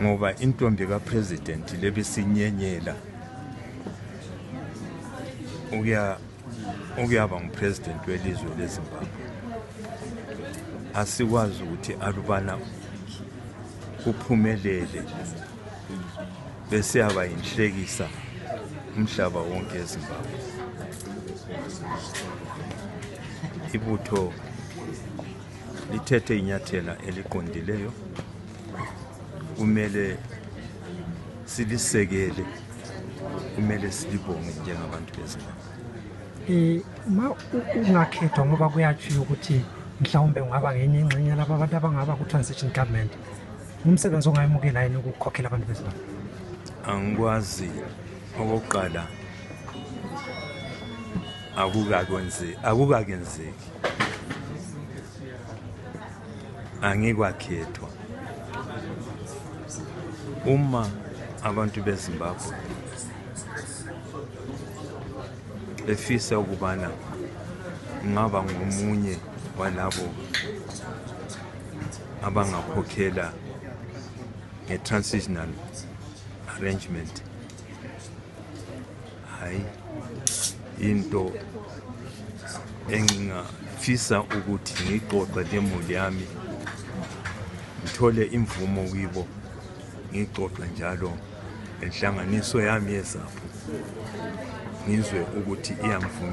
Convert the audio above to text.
ngoba intombi kapresident lebisinyenyela ukuyaba ngupresident welizwe leZimbabwe. Asikwazi ukuthi alubana kuphumelele bese yaba inhlekisa umhlaba wonke eZimbabwe. Ibutho lithethe inyathela eliqondileyo, kumele silisekele, kumele silibonge njengabantu beZimbabwe. Ma ungakhethwa ngoba kuyatshiwo ukuthi mhlawumbe ungaba ngenye ingxenye laba abantu abangaba ku-transition government, umsebenzi ongayemukela yini ukukhokhela abantu beZimbabwe? Angikwazi. Okokuqala akukakenzeki, angikwakhethwa. Uma abantu beZimbabwe befisa ukubana ngaba ngomunye walabo abangakhokhela nge-transitional arrangement, hayi into engingafisa ukuthi ngixoxe lemuli yami, ngithole imvumo kibo, ngixoxe njalo enhlanganiso yami yeZAPU, ngizwe ukuthi iyamvuma.